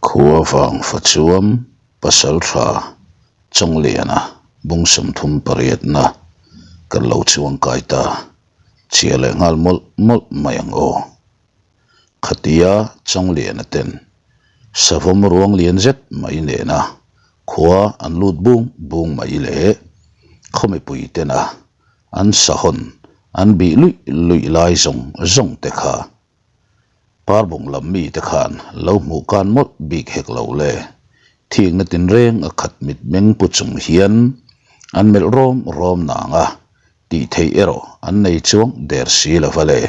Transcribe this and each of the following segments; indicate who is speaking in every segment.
Speaker 1: Khua vang fa chuam Pasaltha Chawngliana bung 38na kan lo chuang kai ta chhia leh nghal mawlh mawlh mai ang aw. Khatia Chawngliana ten savawm ruang lian zet mai nena khua an lut bung bung mai leh khaw mipui tena an sahawn an bih luih luih lai zawng zawng te kha Parbung lam mite khan lo hmuh kan mawlh bik hek lo le. Thikna tinreng a khat mitmeng pu chung hian an melh rawm rawm nang a, tih theih erawh an nei chuang der si lo va le.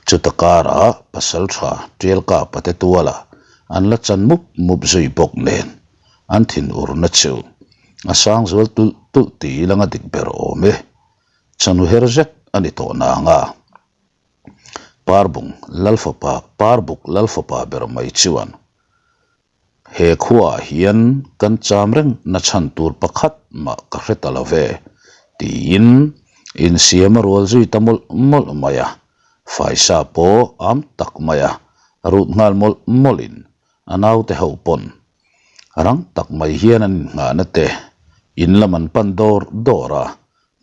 Speaker 1: Chuta karah pasaltha Tialka pate tuala an la chan mup mup zui bawk nen an thinurna chu a sang zual tulh tulh ti ilang a dik ber awm e. Chanu her zet a ni tawh nang a. Parbung Lalfapa Parbuk Lalfapa ber mai chuan he khuaah hian kan cham reng na chhan tur pakhat mah ka hre ta lo ve tiin insiam a rual zui ta mawlh mawlh mai a, faisa pawh am tak mai a rut nghal mawlh mawlhin a naute ho pawn rang tak mai hian an innghahna te in lam an pan dawr dawr a,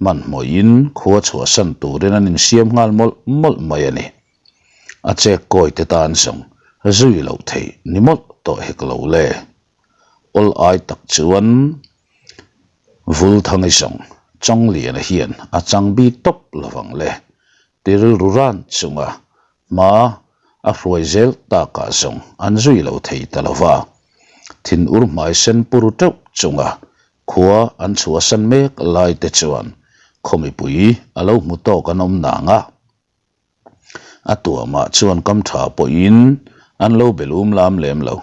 Speaker 1: Hmanhmawhin khua chhuahsan turin an insiam nghal mawlh mawlh mai a ni. A chek kawi te tan zawng zui loh theih ni mawlh tawh hek lo le. Awl ai tak chuan Vulthangi zawng Chawngliana hian a chang bik tawp lovang le. Ti rilru ran chunga hma a hruai zel takah zawng an zui lo thei ta lova. Thinur hmai sen puru teuh chunga Khua an chhuahsan mek lai te chuan khaw mipui a lo hmu tawk an awm nang a. A tuamah chuan kam tha pawhin an lo be lum lam lem lo.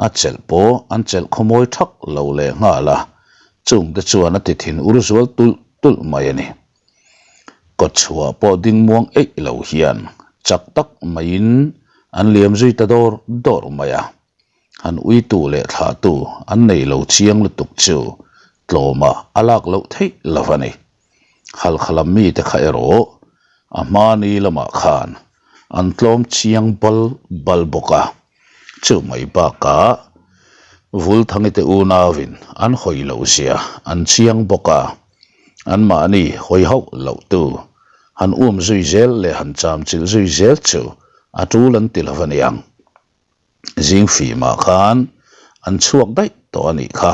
Speaker 1: A chelh pawh an chelh khawmawi thak lo leh nghal a, chung te chuan a ti thin ur zual tulh tulh mai a ni. Kawtchhuah pawh ding muang eih lo hian chak tak maiin an liam zui ta dawr dawr mai a. Han uitu leh thlahtu an nei lo chiang lutuk chu tlawmah a lak loh theih lo a ni. Halkha lam mite kha erawh a hmani lamah khan an tlawm chiang bal bal bawk a, chu mai bakah Vulthangite unauin an hawi loh zia an chiang bawk a, anmahni hawi hauh loh tu han um zui zel leh han chamchilh zui zel chu a tul an ti lo a niang. Zing fimah khan an chhuak daih tawh a nih kha.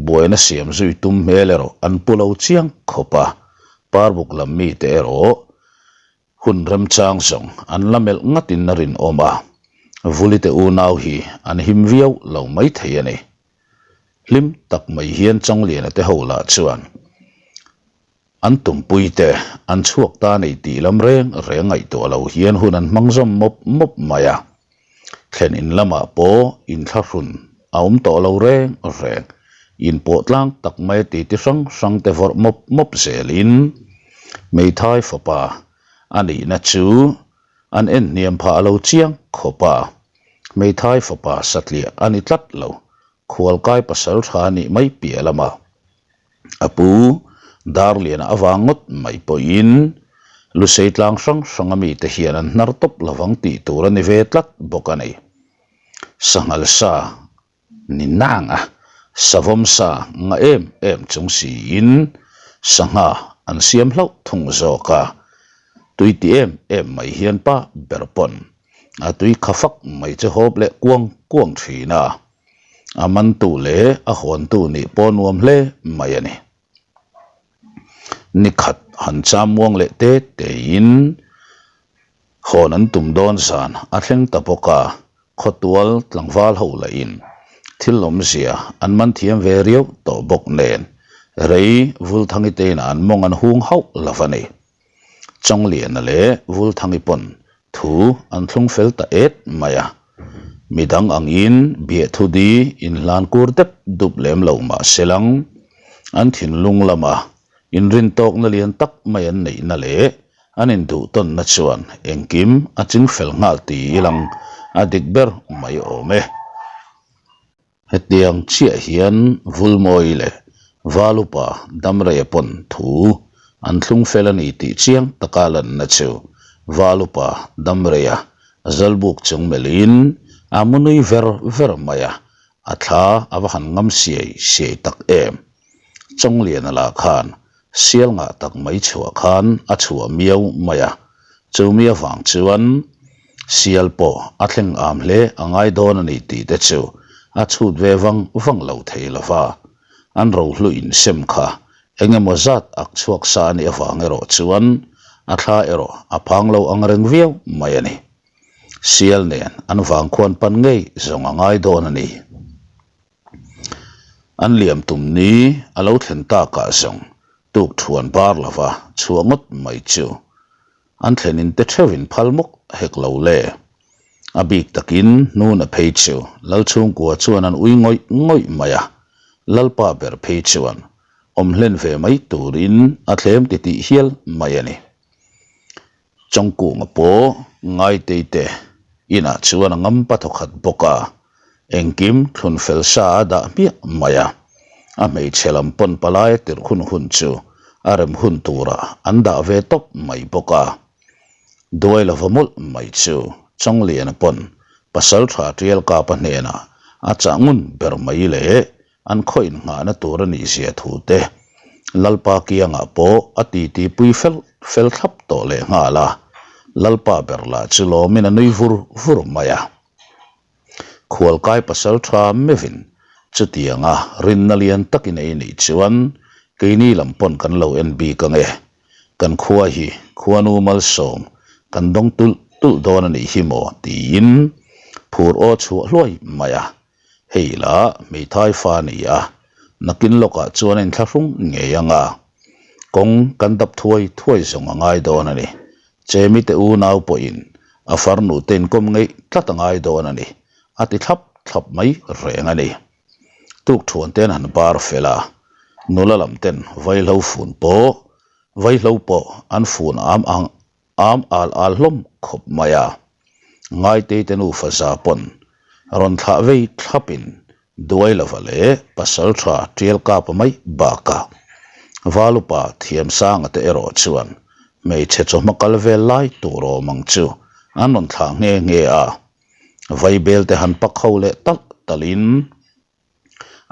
Speaker 1: Buaina siam zui tum hmel erawh an pu lo chiang khawp a, Parbuk lam mite erawh hun remchang zawng an la melh ngatin a rinawm a, Vulite unau hi an him viau lo maithei a ni. Hlim tak mai hian Changliana te ho lah chuan An tumpuite an chhuak ta nei tih lam reng reng ngaihtuah lo hian hun an hmang zawm mawp mawp mai a. Thlen in lamah pawh inthlahrun a awm tawh lo reng reng. Inpawh tlang tak mai a titi hrang hrang te vawrh mawp mawp zelin hmeithai fapa a nihna chu an en hniam phah lo chiang khawp a. Hmeithai fapa satliah a ni tlat lo. Khualkai pasal tha a nih mai piah lamah A pu, Darliana avang ngawt mai pawhin Lusei tlang hrang hranga mite hian an hnar tawp lovang tih tur a ni ve tlat bawk a ni. Sanghal sa ni nang a, savawm sa nga em em chung siin sangha an siam hlauh thung zawk a, tui ti em em mai hian pa ber pawn a tui kha fak mai chu hawp leh kuang kuang thin a. A mantu leh a hawntu nih pawh nuam hle mai a ni. Nikhat han cham muang leh te tein hawn an tum dawn zan a thleng ta bawk a, khawtual tlangval ho lahin thil awmzia an man thiam ve riau tawh bawk nen rei Vulthangi tein an mawng an hung hauh lo a ni. Chawngliana leh Vulthangi pawn thu an thlung fel ta et mai a, midang angin biahthu di inhlan kur dep dup lem lo mah se lang, an thinlung lama inrintawkna lian tak mai an neihna leh an induhtawnna chuan engkim a chingfel nghal ti ilang a dik ber mai awm e. Hetiang chiah hian Vulmawi leh Valupa Damreia pawn thu an thlung fel a ni tih chiang taka lanna chu Valupa Damreia Zalbuk chung melhin A mu nui ver ver mai a, a thla a va han ngam siai siai tak em. Chawngliana lah khan sial ngah tak mai chhuah khan a chhuah miau mai a, chumi avang chuan sial pawh a thleng am hle a ngai dawn a ni tih te chu a chhut ve vang vang lo thei lo va. An rohlu insem kha eng emaw zat ak chhuak sa a nih avang erawh chuan a thla erawh a phang lo ang reng viau mai a ni. Sial nen an vang khuan pan ngei zawng a ngai dawn a ni. An liam tum ni a lo thlen takah zawng tuk thuan bar lova chhuah ngawt mai chu an thlenin te theuhin phal mawk hek lo le. A bik takin hnuna phei chu Lalchhungkua chuan an ui ngawih ngawih mai a, Lalpa ber phei chuan awm hlen ve mai turin a thlem titih hial mai a ni. Chawngkunga pawh Ngaitei te inah chuan a ngam pa thawkhat bawk a, engkim thlun fel sa a dah hmiah mai a. A hmeichhe lam pawn palai a tirh hun hun chu a rem hun turah an dah ve tawp mai bawk a. Duai lova mawlh mai chu Chawngliana pawn Pasaltha Tialkapa hnenah a chah ngun ber mai leh An khaw innghahna tur a nih zia thu te Lalpa kiangah pawh a titi pui fel fel thlap tawh leh nghal a, Lalpa ber lah chu lawmin a nui vur vur mai a. Khualkai pasal tha meuhin chutianga rinna lian takin ei nih chuan keini lam pawn kan lo en bik ang e, kan khua hi khuanu malsawm kan dawng tulh tulh dawn a nih hi maw tiin phur aw chhuah hluai mai a. Hei lah hmeithai fa a ni a, nakin lawkah chuan a inthlahrung ngei ang a, kawng kan dap thuai thuai zawng a ngai dawn a ni. Chemi te unau pawhin a farnu te inkawm ngeih tlat a ngai dawn a ni, a ti thlap thlap mai reng a ni. Tukthuan ten han bar fel a, nula lam ten vaihlo fun pawh vaihlo pawh an fun am ang Am al al hlawm khawp mai a, Ngaitei te nufa za pawn rawn thlah vei thlapin duai lova leh pasal tha tial kapa mai bakah Valupa Thiamsanga te erawh chuan hmeichhe chawhma kal vel lai tur awm ang chu an rawn thlah nghe nghe a, Vaibel te han pak ho leh talh talhin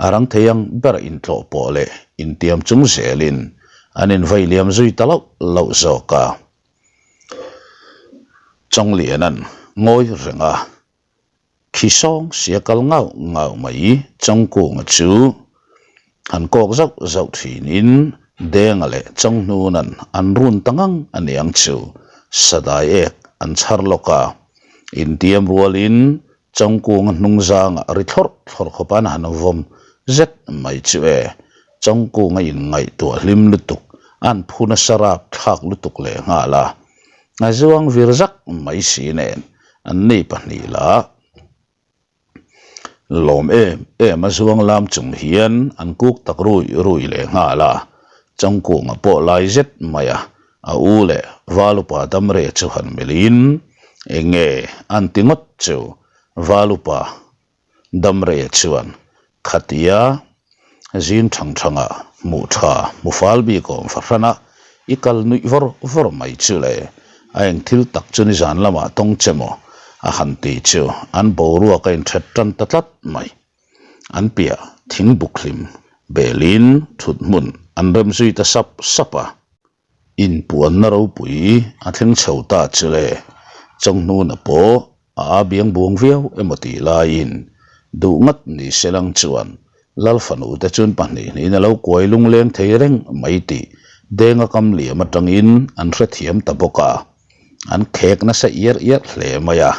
Speaker 1: A rang thei ang ber intlawh pawh leh intiam chung zelin an invai liam zui ta loh loh zawk a. Chawngliana'n ngawi reng a, khi sawng sia kal ngau ngau mai Chawngkunga chu han kawk zauh zauh thinin Denga leh Chawnghnuna'n an run ta ngang a niang chu sadai ek an chhar lawk a, intiam rualin Chawngkunga hnung zangah ri thlawrh thlawrh khawp an han vawm zet mai chu e. Chawngkunga inngaihtuah hlim lutuk, an phu nasa rap thlak lutuk leh nghal a. A zuang vir zak mai si nen an nei pahnih lah lawm em em a zuang lam chung hian an kuk tak rui rui leh nghal a. Chawngkunga pawh lai zet mai a, A u leh Valupa damre chu han melhin, Eng nge an ti ngawt chu? Valupa damre chuan, Khatia zing thang thangah hmuh tha hmu fal bik awm fahran a, i kal nuih vawr vawr mai chu le, a eng thil tak chu nizan lamah tawng che maw? a han ti chu an boruak a inthet tan ta tlat mai. An piah thing buk hlim belin thut hmun an rem zui ta sap sap a. Inpuanna ropui a thleng chho ta chu le, Chawnghnuna pawh a a biang buang viau emaw tih laiin duh ngat ni se lang chuan Lal fanu te chuan pahnih hnihin a lo kuai lungleng thei reng mai tih Denga kam liam atangin an hrethiam ta bawk a, an khek nasa iar iar hle mai a.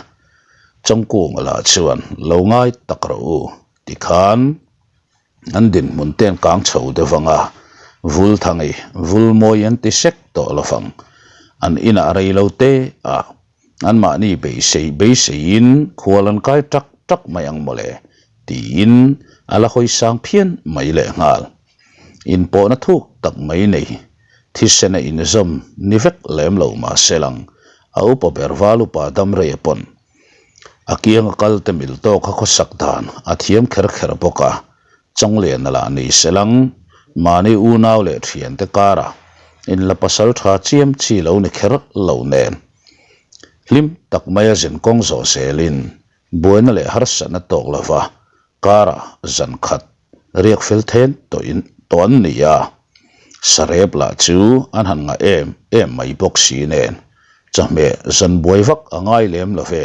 Speaker 1: Chawngkunga lah chuan lo ngai tak rawh u tikhan an dinhmun te an kang chho deuh ang a, Vulthangi Vulmawi an ti sek tawh lo vang. An inah rei lo te a, anmahni beisei beiseiin khual an kai tak tak mai ang mawle tiin a la hawi sang phian mai lehnghal. Inpawhna thuk tak mai nei, thisena inzawm ni vek lem lo mah se lang, a upa ber val upa Damreia pawn a kianga kal te mil tawk a khawsak dan a thiam kher kher bawk a, Chawngliana lah ni se lang, mahni unau leh thiante kara inla pasal tha chiam chi lo ni kher lo nen. Hlim tak maia zin kawng zawh zelin. Buaina leh harsatna tawk lova karah zan khat riak fel then tawhin tawh an ni a. Sarep lah chu an han ngah em em mai bawk si nen chawhmeh zan buai vak a ngai lem lo ve.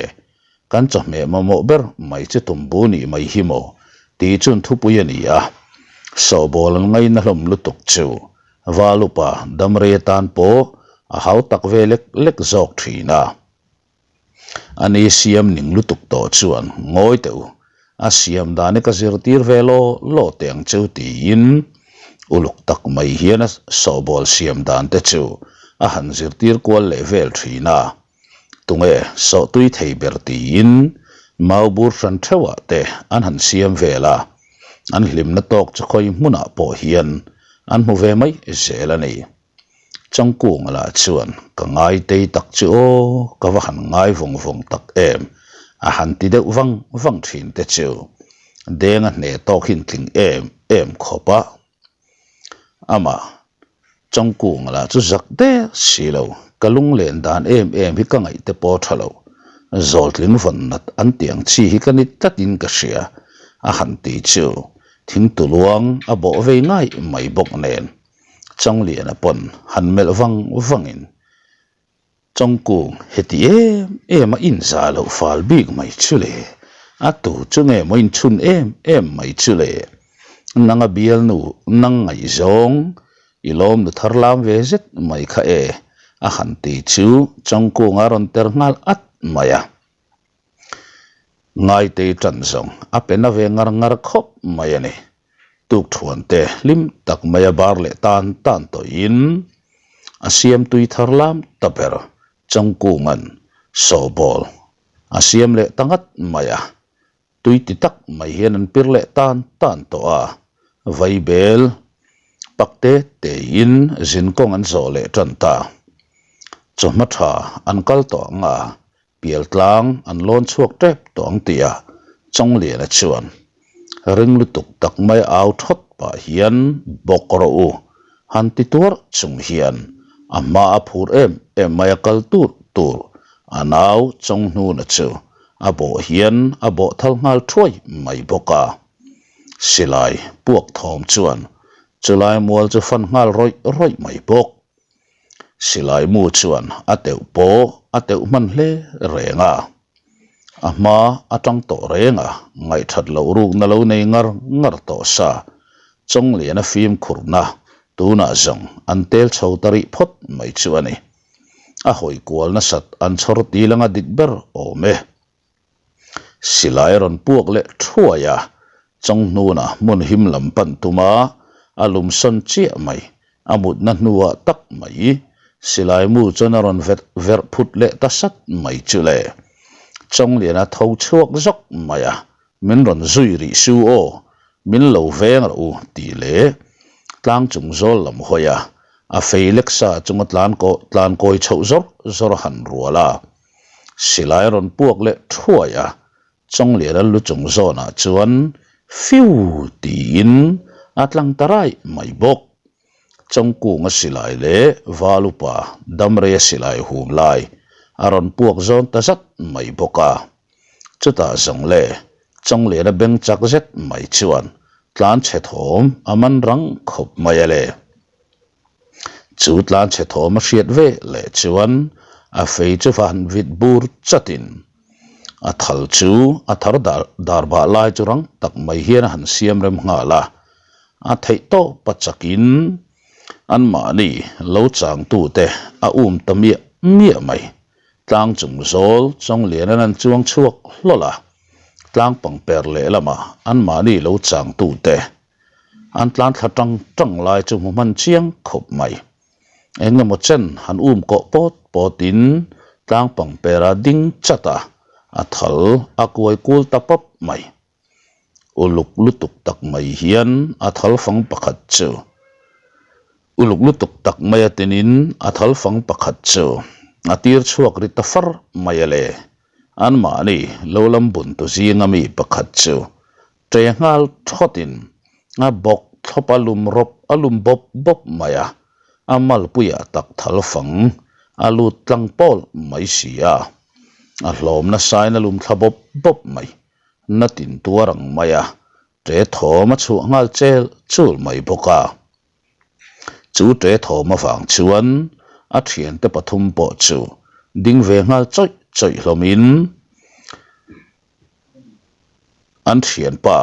Speaker 1: Kan chawhmeh mamawh ber mai chu tumbu nih mai hi maw tih chun thupui a ni a. Sawhbawl an ngaina hlawm lutuk chu Valupa damrei atan pawh a hau tak ve lek lek zawk thin a. A ni siam ning lutuk tawh chuan ngawi teh u, a siam dan hi ka zirtir ve law law teh ang cheu tiin uluk tak mai hian a sawhbawl siam dan te chu a han zirtir kual leh vel thin a. Tunge sawhtui thei ber tiin mau bur hran theuhah te an han siam vel a, an hlimna tawk chu khawi hmunah pawh hian an hmu ve mai zel a ni. Changkunga lah chuan ka ngai tei tak chu aw, ka va han ngai vawng vawng tak em, a han ti deuh vang vang thin te chu Denga hneh tawk hi intling em em khawp a. Amah Changkunga lah chu zak der si lo, ka lunglen dan em em hi ka ngaih te pawh tha lo, zawltling vawn nat an tih ang chi hi ka ni tlatin ka hria, a han ti chu thingtuluang a bawh vei ngai mai bawk nen. Changliana pawn han melh vang vangin, Chawngkung heti em em a inza loh fal bik mai chu le, a tu chu nge maw inchhun em em mai chu le, nang a bialnu nang ngaihzawng i lawmnu thar lam ve zet mai kha e a han ti chu Chawngkunga rawn ter nghal at mai a. Ngaitei tan zawng a pe na ve ngar ngar khawp mai a ni. Tukthuan te hlim tak mai a bar leh tan tan tawhin a siam tui thar lam ta ber Changkunga'n sawhbawl a siam leh ta ngat mai a. Tui ti tak mai hian an pir leh tan tan tawh a, vaibel pak te tein zinkawng an zawh leh tan ta. Chawhma tha an kal tawh ang a, Pial tlang an lawn chhuak tep tawh ang tih a Chawngliana chuan ring lutuk tak mai au thawt pah hian bawk rawh u han ti tuar chung hian a hma a phur em em mai a kal tur tur a nau Chawnghnuna chu a bawh hian a bawh thal nghal thuai mai bawk a. Silai puak thawm chuan chulai mual chu fan nghal rawih rawih mai bawk. Silai mu chuan a teuh pawh a teuh hman hle reng a, a hma atang tawh reng a, ngaihthat loh rukna lo nei ngar ngar tawh sa, Chawngliana fimkhurna tunah zawng an tel chho ta rih phawt mai chu a ni. A hawi kual nasat an chhawr til anga dik ber awm e. Silai a rawn puak leh thuai a, Chawnghnuna hmun him lam pan tuma a lum sawn chiah mai, a mutna hnuah tak mai silai mu chuan a rawn vet verh phut leh ta sat mai chu le. Chawngliana tho chhuak zawk mai a, Min rawn zui rih su aw, min lo veng rawh u tih leh tlang chung zawl lam hawi a, a fei lek sa chunga tlan tlan kawi chhoh zawr zawr a han rual a. Silai a rawn puak leh thuai a, Chawngliana lu chung zawnah chuan fiu tiin a tlang ta raih mai bawk. Chawngkunga silai leh Valupa Damreia silai hum lai a rawn puak zawn ta zat mai bawk a. Chutah zawng le Chawngliana beng chak zet mai chuan tlanchhe thawm a man rang khawp mai a le. Chu tlanchhe thawm a hriat ve leh chuan a fei chu van vit bur chatin a thal chu a thar dar dar bah lai chu rang tak mai hian a han siam rem nghal a, a theih tawp a chakin anmahni lo changtute a um ta miah miah mai. Tlang chung zawl Chawnglianan an chuang chhuak hlawlh a, tlang pangper lehlamah anmahni lo changtute An tlan thla tang tang lai chu hmu hman chiang khawp mai. Eng emaw chen han um kawh pawt pawtin tlang pangpera ding chat a, a thal a kuai kul ta pawp mai. Uluk lutuk tak mai hian a thal fang pakhat chu uluk lutuk tak mai a tinin a thal fang pakhat chu a tir chhuak ri ta far mai a le. Anmahni lo lam buntu zinga mi pakhat chu Ṭe nghal thawtin a bawk thlawp a lum rawp a lum bawp bawp mai a, a malpuiah tak thal fang a lut tlang pawl mai si a. A hlawm nasain a lum thla bawp bawp mai. Na tin tuar ang mai a, ṭe thawm a chhuah nghal chel chul mai bawk a. Chu ṭe thawm avang chuan a ṭhiante pathum pawh chu ding ve nghal chawih chawih hlawmin an ṭhianpa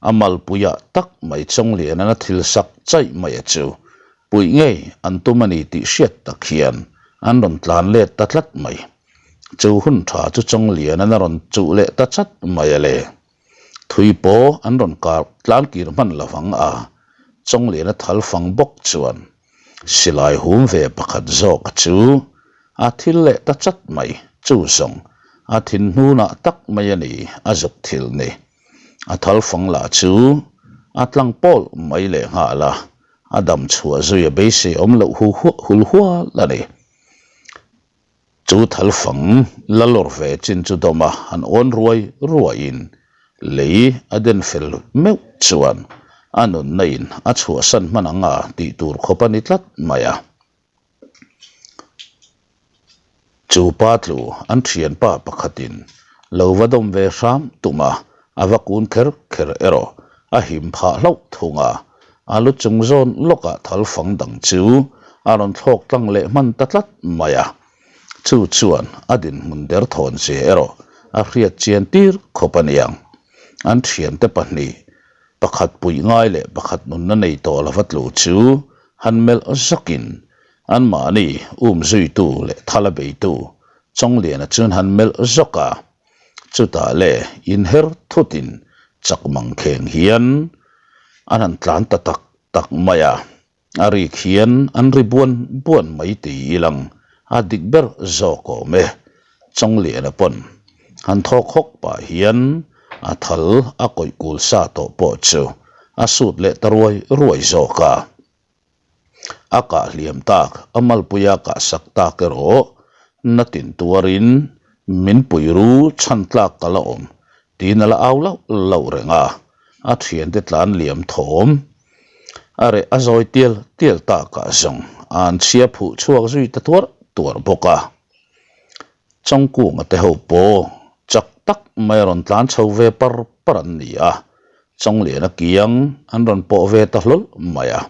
Speaker 1: a malpuiah tak mai Chawnglianan a thil sak chaih mai a chu puih ngei an tum a ni tih hriat tak hian an rawn tlan let ta tlat mai. Chu hun ṭha chu Chawnglianan a rawn chuh leh ta chat mai a le. Thui pawh an rawn kar tlan kir hman lo vang a, Chawngliana thal fang bawk chuan silai hum ve pakhat zawk a chu a thil leh ta chat mai, chu zawng a thin hnunah tak mai a ni a zuk thil ni. A thal fang lah chu a tlang pawl mai leh nghal a, a dam chhuah zui a beisei awm loh hu hul hual a ni. Chu thalfang la lawr ve chin chu dawma han awn ruai ruaiin lei a den fel meuh chuan a nunna in a chhuahsan hman ang a tih tur khawp a ni tlat mai a. Chu pa tlu an thianpa pakhatin lo va dawm ve hram tum a, a va kun kher kher erawh a him phah hlauh thung a, a lu chung zawn lawkah thalfang dang chu a rawn thlawk tlang leh hman ta tlat mai a, chu chuan a dinhmun derthawn zia erawh a hriat chian tir khawp a niang. An thiante pahnih, pakhat puih ngai leh pakhat nunna nei tawh lova tlu chu han melh zawkin anmahni um zuitu leh thala beitu Chawngliana chuan han melh zawk a. Chutah le inher thutin chak mang kheng hian an han tlan ta tak tak mai a, a rik hian an ri buan buan mai ti ilang a dik ber zawk awm e. Chawngliana pawn han thawk hawk pah hian a thal a kawih kul sa tawh pawh chu a sut leh ta ruai ruai zawk a. A kah hliam tak, a malpuia kah sak tak erawh na tin tuarin min pui ru chhan tlak ka la awm tiin a la au lauh lauh reng a, a thiante tlan liam thawm a reh a zawi tial tial takah zawng a an chhia phuh chhuak zui ta tuar tuar bawk a. Chawngkunga te ho pawh chak tak mai a rawn tlan chho ve par par an ni a, Chawngliana kiang an rawn pawh ve ta hlawl mai a.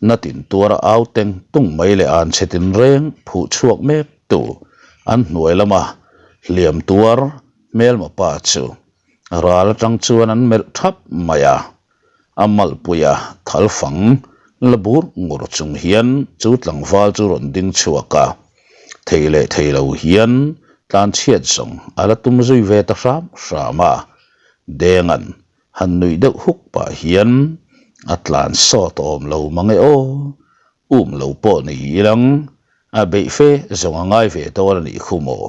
Speaker 1: Natin tuara au teng tung mai leh an chhe tinreng phuh chhuak mek tu an hnuai lama hliam tuar hmelma pa chu ral atang chuan an melh thap mai a. A malpuia thalfang la bur ngur chung hian chu tlangval chu rawn ding chhuak a, thei leh thei lo hian tlanchhiat zawng a la tum zui ve ta hram hram a. Denga'n han nuih deuh huk pah hian a tlan sawt awm lo mang e aw, um lo pawh ni ilang a beih fe zawng a ngai ve dawn a nih khu maw,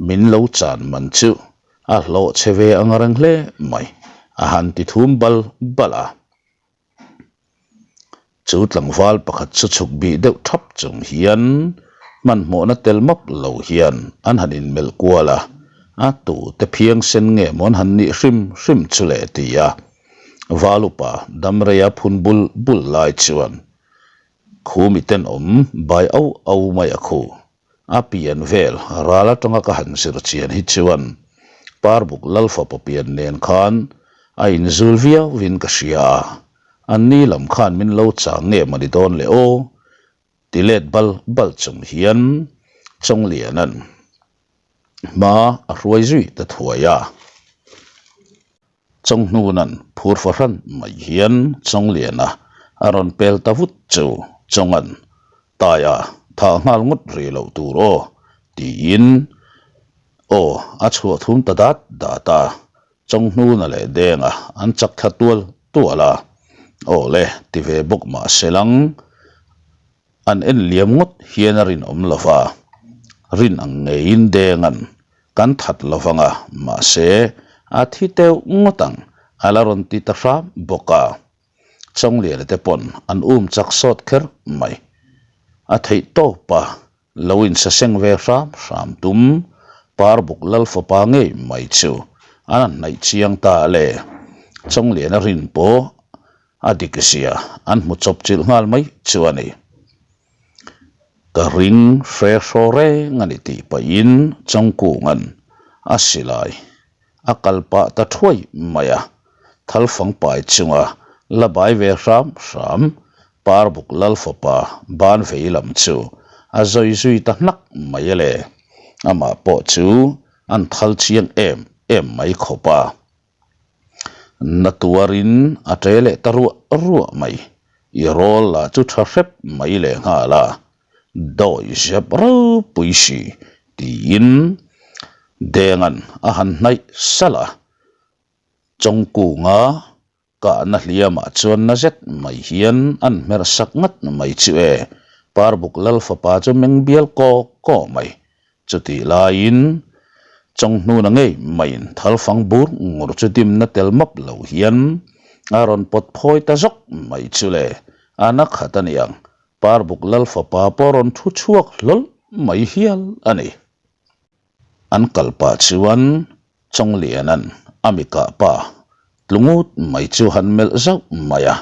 Speaker 1: min lo chan man chu a hlawh che ve ang reng hle mai a han ti thum bal bal a. Chu tlangval pakhat chu chhuk bih deuh thap chung hian hmanhmawhna tel map lo hian an han inmelh kual a, a tute phiang sen nge maw an han nih hrim hrim chu le ti a, Valupa damreia phun bul bul lai chuan khumi tenawm bai au au mai a khu. A pian vel ral atanga ka han zir chian hi chuan Parbuk Lalfapa pian nen khan a inzul viauin ka hria a, an ni lam khan min lo chang nge mawni dawn le aw ti let bal bal chung hian Chawngliana'n hma a hruai zui ta thuai a. Chawnghnuna'n phur fahran mai hian Chawngliana a rawn pel ta vut chu Chawnga'n Taia thah nghal ngawt rih loh tur aw tiin aw a chhuah thum ta dat dat a, Chawnghnuna leh Denga an chak thla tual tual a, aw le ti ve bawk mah se lang an en liam ngawt hian a rinawm lo va, rin ang ngeiin Denga'n Kan that lo vang a, mahse, a thi teuh ngawt ang, a la rawn ti ta hram bawk a. Chawngliana te pawn an um chak sawt kher mai. A theih tawp a, lo insaseng ve hram hram tum Parbuk Lalfapa ngei mai chu an han hnaih chiang ta a le. Chawngliana rin pawh a dik zia an hmu chawp chilh nghal mai chu a ni. Ka ring hre hraw reng a ni tih pahin Changkunga'n a silai a kal pah ta thuai mai a, thalfang pai chunga la bai ve hram hram Parbuk Lal fapa ban vei lam chu a zawi zui ta hnak mai a le. Amah pawh chu an thal chiang em em mai khawp a. Na tuarin a ṭe leh ta ruah ruah mai. I rawl lah chu ṭha hrep mai leh nghal a, dawi zep ropui si tiin Denga'n a han hnaih salh a, Chawngkunga Kahna hliamah chuan na zet mai hian an hmer sak ngat mai chu e, Parbuk Lal fapa chu meng bial kaw kaw mai. Chutih laiin Chawnghnuna ngei maiin thalfang bur ngur chu dimna tel map lo hian a rawn pawt phawi ta zawk mai chu le, a na khat a niang, Parbuk Lal fapa pawh rawn thu chhuak hlawl mai hial a ni. An kal pah chuan Chawngliana'n a mikah pa tlungut mai chu han melh zauh mai a,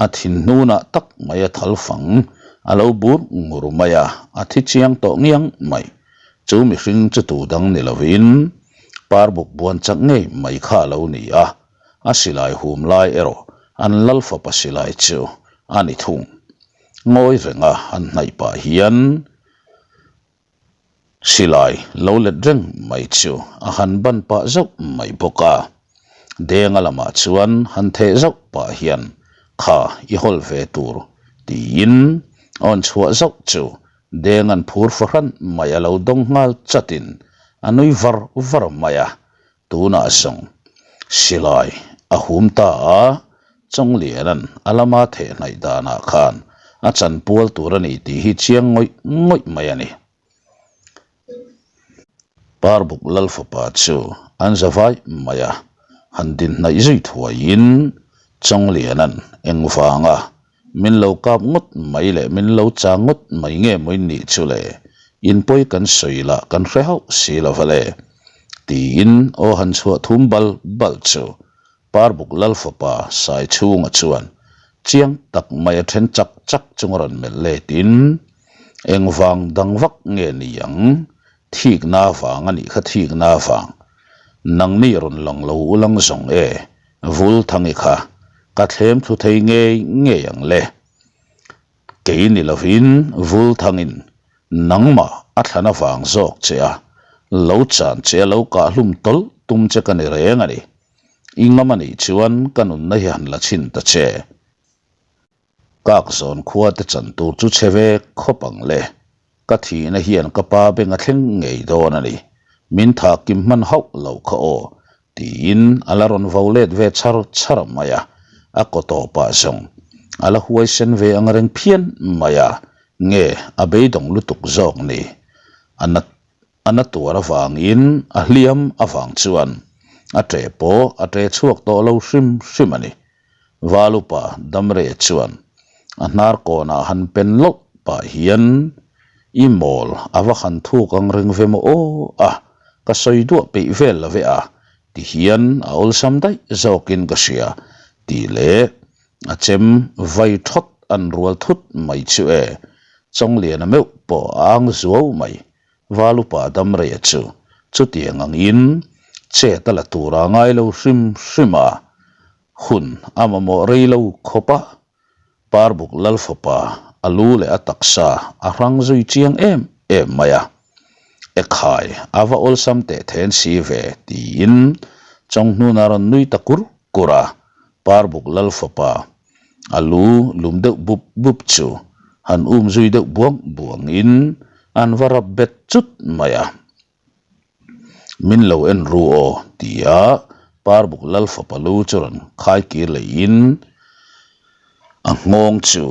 Speaker 1: a thinhnunah tak mai a thal fang a lo bur ngur mai a, a thi chiang tawh ngiang mai. Chu mihring chu tu dang ni lovin Parbuk buan chak ngei mai kha a lo ni a, a silai hum lai erawh an lal fapa silai chu a ni thung. Ngawi renga han hnaih pah hian Silai lo let reng mai chu a han ban pah zauh mai bawk a. Denga lamah chuan han theh zauh pah hian kha i hawl ve tur tiin a rawn chhuah zauh chu Denga'n phur fahran mai a lo dawng nghal chatin a nui var var mai a. Tunah zawng silai a hum ta a, Chawngliana'n a lama theh hnaih danah khan a chanpual tur a ni tih hi chiang ngawih ngawih mai a ni. Parbuk Lal fapa chu an za vai mai a, han din hnaih zui thuaiin Chawngliana'n engvanga Min lo kap ngawt mai leh min lo chang ngawt mai nge maw in nih chu le? In pawi kan sawi lah kan hre hauh si lo va le. Tiin aw han chhuah thum bal bal chu Parbuk Lal fapa Saichhunga chuan chiang tak mai a then chak chak chung a rawn melh let in, Engvang dang vak nge ni ang? Thikna vang a nih kha thikna vang. Nangni rawn lang lo ulang zawng e. Vul Thangi kha ka thlem thlu thei ngei ngei ang le. Kei ni lovin Vul Thangin nangmah a thlan avang zawk che a, lo chan che a lo kah hlum tawlh tum che ka ni reng a ni. I ngam a nih chuan ka nunna hi han la chhin ta che. Kak zawn khua te chan tur chu chhe ve khawp ang le. Ka thihna hian ka pa beng a thleng ngei dawn a ni. Min thah kim hman hauh lo kha aw, tiin a la rawn vo let ve char char mai a. A kaw tawpah zawng a la huaisen ve ang reng phian mai a, nge a beidawng lutuk zawk ni. A nat A na tuar avangin a hliam avang chuan a ṭe pawh a ṭe chhuak tawh lo hrim hrim a ni. Valupa Damre chuan a hnar kawnah han pen lawlh pah hian I mawl a va han thuk ang reng ve maw aw a, ka sawi duah peih vel lo ve a ti hian a awlsam daih zawkin ka hria tih leh a chem vai thawt an rual thut mai chu e, Chawngliana meuh pawh a ang zuau mai. Valupa Damreia chu chutiang angin chet a la tur a ngai lo hrim hrim a, hun a mamawh rei lo khawp a, Parbuk Lal fapa a lu leh a taksa a hrang zui chiang em em mai a, Ekhai a va awlsam teh then si ve tiin Chawnghnuna rawn nui ta kur kur a, Parbuk Lal fapa A lu lum deuh bup bup chu han um zui deuh buang buangin an va rap bet chut mai a. Min lo en ru aw tia Parbuk Lal fapa lu chu rawn khai kir leihin a nghawng chu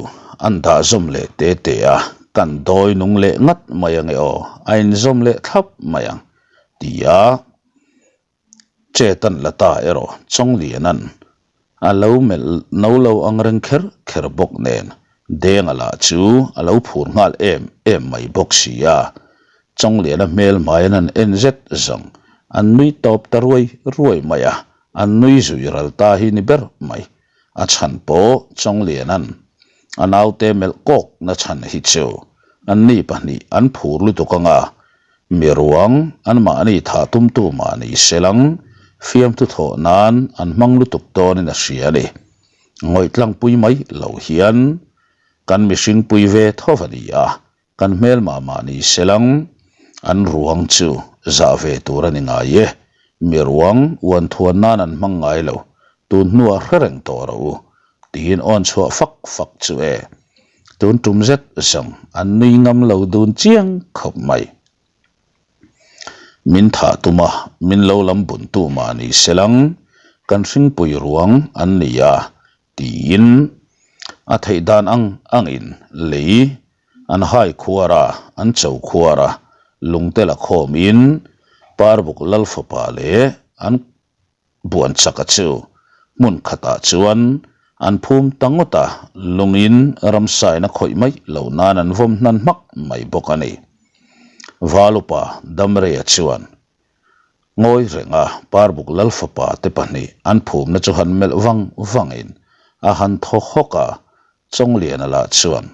Speaker 1: an dah zawm leh te te a, kan dawi nung leh ngat mai ange aw, a inzawm leh thlap mai ang tia Chetan la ta erawh Chawngliana'n a lo melh no lo ang reng kher kher bawk nen Denga lah chu a lo phur nghal em em mai bawk si a. Chawngliana hmel hmaiin an en zet zawng an nui tawp ta ruai ruai mai a, an nui zui ral ta hi ni ber mai. A chhan pawh Chawngliana'n a naute melh kawk na chhan hi chu. Anni pahnih an phur lutuk anga mi ruang anmahni thah tumtu mah ni selang fiamthu thawh nan an hmang lutuk dawnin a hria a ni. Ngawih tlangpui mai lo hian kan mihring pui ve tho a ni a, Kan hmelmah mah ni selang, an ruang chu zah ve tur a ni ngai e. Mi ruang uan thuan nan an hmang ngai lo, tun hnuah hre reng tawh rawh u, tiin awn chhuah fak fak chu e. Tun tum zet zawng an nui ngam lo dun chiang khawp mai. Min thah tuma min lo lam buntu mah ni selang, kan hringpui ruang an ni a, Tiin a theih dan ang angin lei an hai khuar a, an cho khuar a, lungte la khawmin Parbuk Lalfapa leh an buan chaka chu hmun khatah chuan an phum ta ngawt a, lungin ramsain a khawih mai lo nan an vawm hnan hmak mai bawk a ni. Valupa Damreia chuan Ngawi renga Parbuk Lalfapa te pahnih an phumna chu han melh vang vangin a han thaw hawk a, Chawngliana lah chuan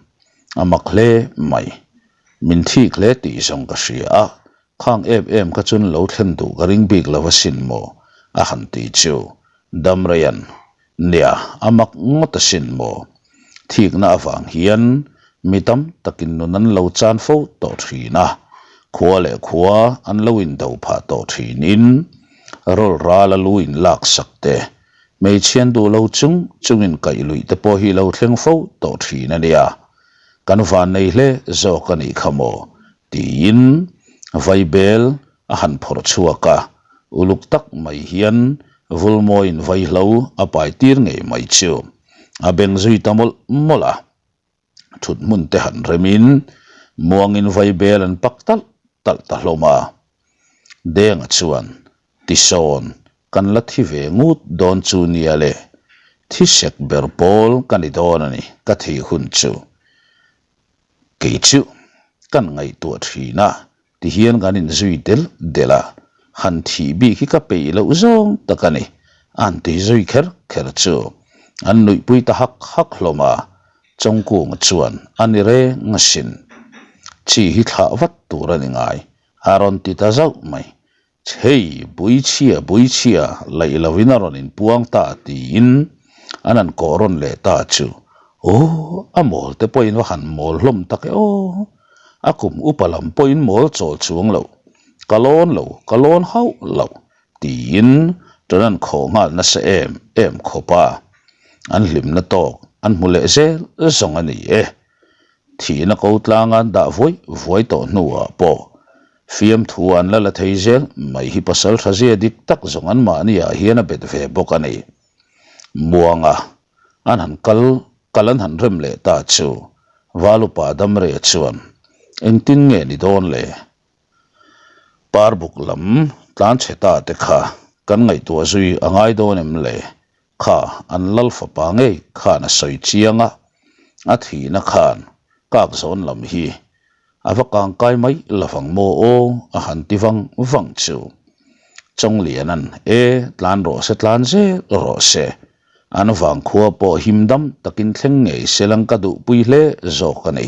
Speaker 1: a mak hle mai. Min thik hle tih zawng ka hria a, khang em em kha chuan lo thlen duh ka ring bik lo asin maw a han ti chu Damreian Nia, a mak ngawt asin maw? Thikna avang hian mi tam takin nun an lo chan fo tawh thin a, khua leh khua an lo indo phah tawh thinin rawl ral a lu in lak sak te, hmeichhian duh lo chung chungin kaih luih te pawh hi lo thleng fo tawh thin a nia. Kan van nei hle zawk a nih kha maw? tiin vaibel a han phawrh chhuak a, uluk tak mai hian Vulmawiin vaihlo a pai tir ngei mai chu a beng zui ta mawlh mawlh a. Thut hmun te han remin muangin vaibel an pak talh talh ta hlawm a. Denga chuan Tisawn kan la thi ve ngut dawn chu nia le, thi sek ber pawl ka ni dawn a ni ka thih hun chu. Kei chu kan ngaihtuah thin a, Tihian kan inzui del del a, han thih bik hi ka peih loh zawng tak a ni, an ti zui kher kher chu an nuihpui ta hak hak hlawm a, Chawngkunga chuan a ni reng asin. Chi hi thlah vat tur a ni ngai, a rawn ti ta zauh mai. Hei, Buichhia, Buichhia, laih lovin a rawn inpuang ta tiin an han kawh rawn leh ta chu. Aw, a mawl te pawhin va han mawl hlawm tak e aw. A kum upa lam pawhin mawl chawl chuang lo. Ka lawn lo, ka lawn hauh lo tiin ṭan an khawh nghal nasa em em khawp a. An hlimna tawk an hmu leh zel zawng a ni e. Thihna ko tlanga an dah vuai vuai tawh hnuah pawh fiamthu an la la thei zel mai hi pasal tha zia dik tak zawng an mahniah hian a bet ve bawk a ni. Muanga an han kal kal an han rem leh ta chu Valupa Damre chuan engtin nge ni dawn le? Parbuk lam tlanchhe ta te kha kan ngaihtuah zui a ngai dawn em le? Kha an lal fapa ngei khan a sawi chiang a, a thihna khan kak zawn lam hi a va kangkai mai lovang maw aw a han ti vang vang chu. Chawngliana'n e tlan rawh se tlan zel rawh se, an vangkhua pawh him dam takin thleng ngei se lang ka duhpui hle zawk a ni.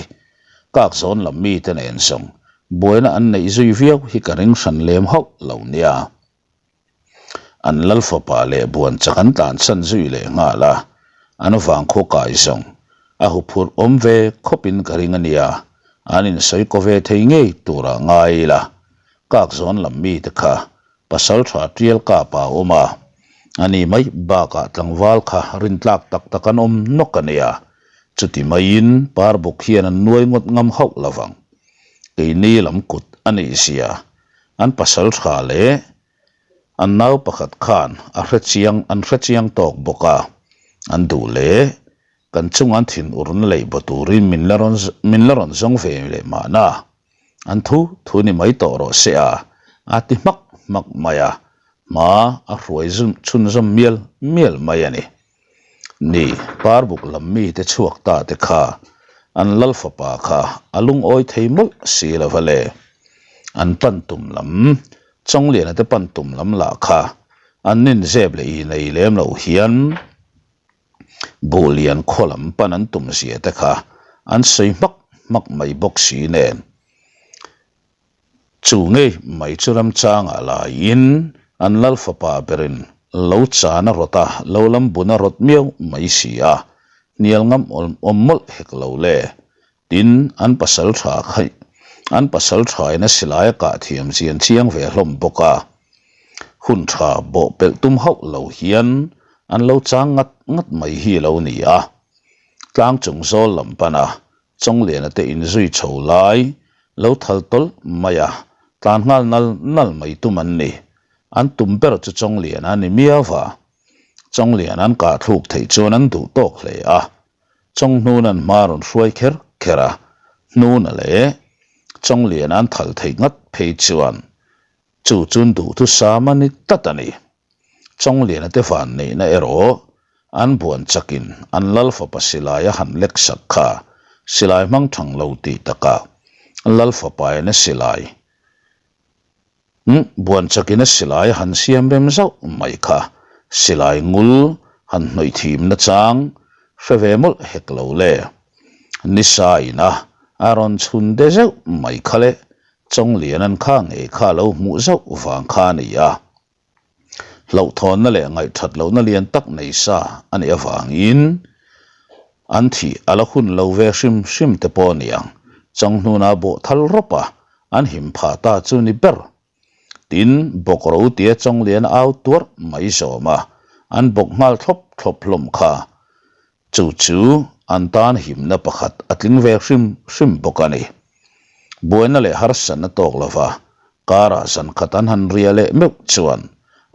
Speaker 1: Kak zawn lam mite nen zawng buaina an neih zui viau hi ka ring hran lem hauh lo nia. An lal fapa leh buan chak an tlansan zui leh nghal a, an vangkhaw kai zawng a huphurh awm ve khawpin ka ring a nia, an insawi kaw ve thei ngei turah ngai ila, kak zawn lam mite kha pasal tha tial kap a awm a, ani mai bakah tlangval kha rintlak tak tak an awm nawk a nia, chuti maiin parbuk hian an nuai ngawt ngam hauh lovang, keini lam kut a nih zia An pasal tha leh an nau pakhat khan a hre chiang an hre chiang tawk bawk a, an duh leh kan chunga an thinurna lei baw turin min la rawn min la rawn zawng ve leh mahna an thu thu ni mai tawh rawh se a, a ti hmak hmak mai a, hma a hruai chhunzawm mial mial mai a ni. Ni, Parbuk lam mite chhuak ta te kha an lal fapa kha a lungawi thei mawlh si lo va le. An pan tum lam, Chawngliana te pan tum lam lah kha an ninzep leh inei lem lo hian Buhlian khaw lam pan an tum zia te kha an sawi hmak. hmak mai bawk si nen. Chu ngei mai chu ramchangah laiin an lal fapa berin lo chan a rawt a, lo lam bun a rawt miau mai si a, hnial ngam awm mawlh hek lo le. Tin, an pasal tha kha an pasal thain a silai a kah thiam chian chiang ve hlawm bawk a, hun tha bawh pelh tum hauh lo hian an lo chang ngat ngat mai hi a lo ni a. Tlang chung zawl lam pana Chawngliana te inzui chho lai lo thal tawlh mai a, tlan nghal nal nal mai tum an ni. An tum ber chu Chawngliana a ni miau va. Chawngliana an kah thluk theih chuan an duh tawk hle a. Chawnghnun an hma rawn hruai kher kher a, Hnuna leh Chawngliana an thal theih ngat phei chuan chu chun duhthusam a ni tlat a ni. Chawngliana te van neihna erawh an buan chakin an lal fapa silai a han lek sak kha silai hmang thang lo tih takah lal fapain a silai buan chakin a silai a han siam rem zauh mai kha silai ngul han hnawih thim nachang hre ve mawlh hek lo le. Nisa ina a rawn chhun de zeuh mai kha le Chawnglian an kha ngei kha a lo hmuh zauh vang kha a ni a. Hlauhthawnna leh ngaihthat lohna lian tak nei sa a nih avangin an thih a la hun lo ve hrim hrim te pawh a ni ang. Changhnuna bawh thal rawp a, an him phah ta chu ni ber. Tin, bawk ro tia Chawnglian a au tuarh mai zawm a, an bawk nghal thlawp thlawp hlawm kha. Chu chu an tan himna pakhat a tling ve hrim hrim bawk a ni. Buaina leh harsatna tawk lova karah zan khat an han ria leh meuh chuan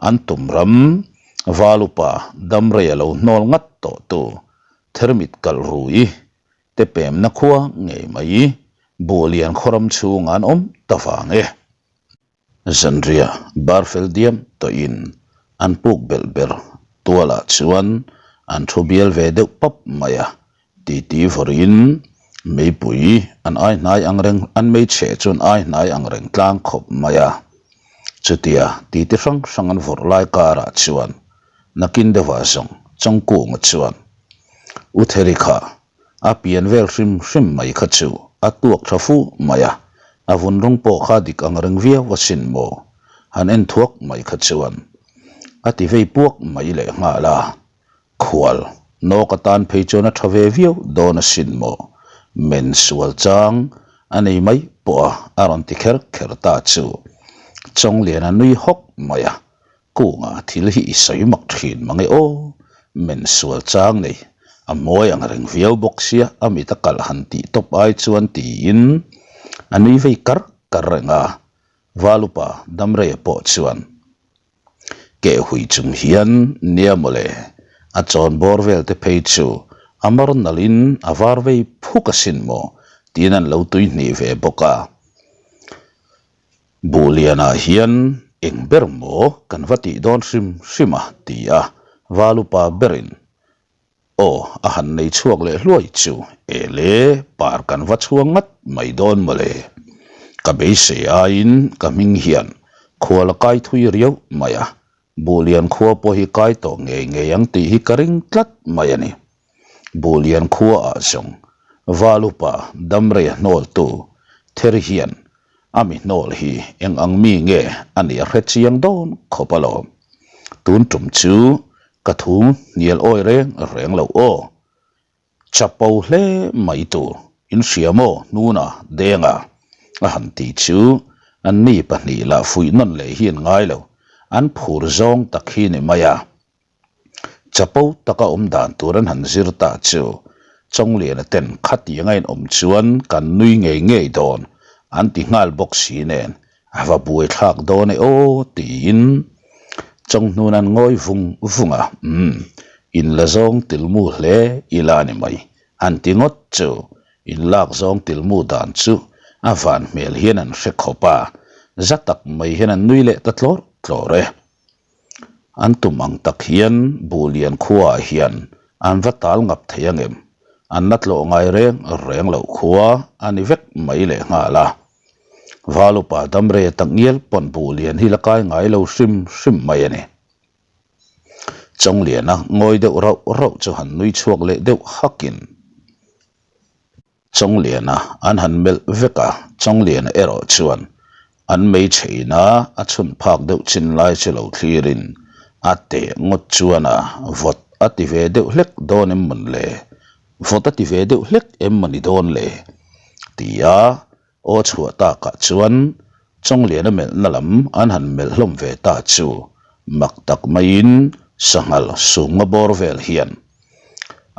Speaker 1: an tum ram Valupa damrei a lo hnawl ngat tawh tu Thermit kalh rui te pemna khua ngei mai Buhlian khawram chhungah an awm ta vang e. Zanriah bar fel diam tawhin an puk belh ber tualah chuan an thu bial ve deuh pap mai a, titi vawrin meipui an ai hnai ang reng an meichhe chu an ai hnai ang reng tlang khawp mai a. Chutia titi hrang hrang an vawrh lai karah chuan nakin deuhah zawng Chawngkunga chuan U Theri kha A pian vel hrim hrim mai kha chu a tuak tha fu mai a, a vun rawng pawh kha dik ang reng viau asin maw? Han en thuak mai kha chuan a ti vei puak mai leh nghal a, khual nawk atan phei chuan a tha ve viau dawn asin maw? Men sual chang a nei mai pawh a a rawn ti kher kher ta chu Chawngliana nui hawk mai a, Kunga thil hi i sawi mak thin mang e aw, men sual chang nei, a mawi ang reng viau bawk sia a mit a kalh han tih tawp ai chuan tiin a nui vei kar kar reng a, Valupa Damreia pawh chuan keh hui chung hian nia mawle, a chawn bawr vel te phei chu a mar nalh in a var vei phuk asin maw tiin an lo tui hnih ve bawk a. Buhlianah hian eng ber maw kan va tih dawn hrim hrim a ti a, Valupa berin aw a han nei chhuak leh hluai chu e le par kan va chhuang ngat mai dawn mawle. Ka beisei aiin ka hming hian khual a kai thui riau mai a, Buhlian khua pawh hi kai tawh ngei ngei ang tih hi ka ring tlat mai a ni. Buhlian khuaah zawng Valupa damrei a hnawltu Ther hian a mi hnawl hi eng ang mi nge a nih a hre chiang dawn khawp alawm. Tun tum chu ka thu hnial awi reng reng lo aw. Chapo hle mai tur in hria maw hnuna denga a han ti chu anni pahnih lah fuih nawn leh hi an ngai lo, an phur zawng tak hi ni mai a. Chapo taka awm dan tur an han zir ta chu Chawngliana ten khatianga in awm chuan kan nui ngei ngei dawn an ti nghal bawk si nen a va buai thlak dawn e aw tiin Chawnghnun an ngawi vung vung a, umm in la zawng tilmu hle ila ni mai an ti ngawt chu in lak zawng tilmu dan chu a van hmel hian an hre khawp a, za tak mai hian an nui leh ta tlawr tlawr e. An tum ang tak hian Buhlian khuaah hian an va tal ngap thei ang em? An la tlawh ngai reng reng loh khua a ni vek mai leh nghal a. Valupa damrei tak ngial pawn Buhlian hi la kai ngai lo hrim hrim mai a ni. Chawngliana ngawi deuh rauh rauh chu han nui chhuak leh deuh hakin. Chawngliana an han melh vek a, Chawngliana erawh chuan an mei chheina a chhun phak deuh chin lai chu lo thlirin a teh ngawt chuan a vawt a ti ve deuh hlek dawn em mawn le? Vawt a ti ve deuh hlek em maw ni dawn le? Tia Aw chhuah takah chuan Chawngliana melhna lam an han melh hlawm ve ta chu mak tak maiin sanghal sumnga bawr vel hian